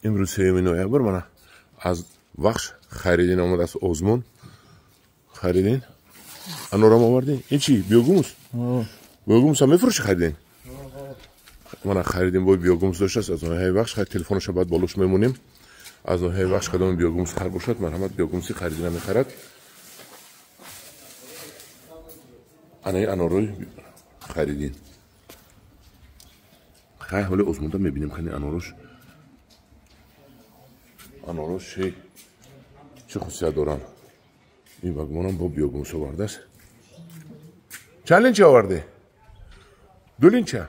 Имрӯз 3 ноябр мана аз Вахш Хайриддин омадааст озмун. Хайриддин анорам овардӣ? Ин чи биогумус? Биогумус ҳам мефурӯши Хайриддин? Мана Хайриддин бой биогумус доштааст аз ноҳияи Вахш. Хайр, телефонаша баъд болош мемонем. Аз ноҳияи Вахш кадоми биогумус хар бошад, марҳамат, биогумуси Хайриддина мехарад. Анаи анорои Хайриддин. Хай, ҳоле озмунда мебинем кани анорош. Анорош чӣ хусусият доранд? Ин ба гумонам бо биогумус овардааст. Чанд линча овардӣ? Ду линча?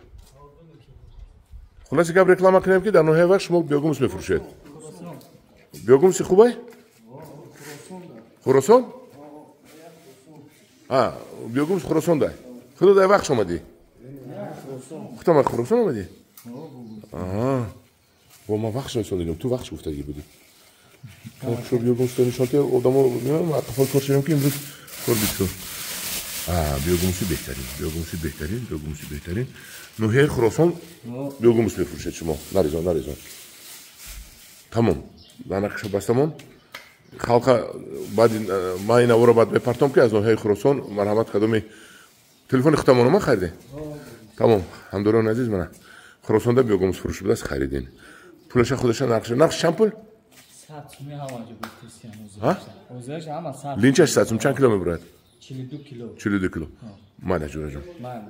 Хулоси гап, реклама кунем, ки дар ноҳияи Вахш шумо биогумус мефурӯшед. Биогумуси хубай? Хуросон? А, биогумус Хуросон дай. Худо дай Вахш омадӣ? Худам Хуросон омадӣ? Аҳа. Бо ман Вахш расондагим, ту Вахш гуфтагӣ будӣ. Шо биогумус нишонти одамо қафол кор шавем, ки имрӯз кор бисёр. А, биогумуси беҳтарин, биогумуси беҳтарин, биогумуси беҳтарин. Ноҳияи Хуросон биогумус мефурӯшед шумо. Наризон, наризон. Тамом. Нақша бастамон. Халқа баъди ман ин аворо баъд мепартом, ки аз ноҳияи Хуросон марҳамат, кадоми телефони худамон ман хариде. Тамом, ҳамдорони азиз, мана Хуросонда биогумус фурӯш будааст Хайриддин. Пулаша худаша нархша. Нархш чанд пул? Линчаш 100 сум. Чанд кило мебурад? 42 кило. 42 кило. Майла, ҷураҷон.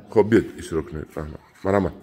Хоб, биёд, иштирок кунед. Раҳмат. Марҳамат.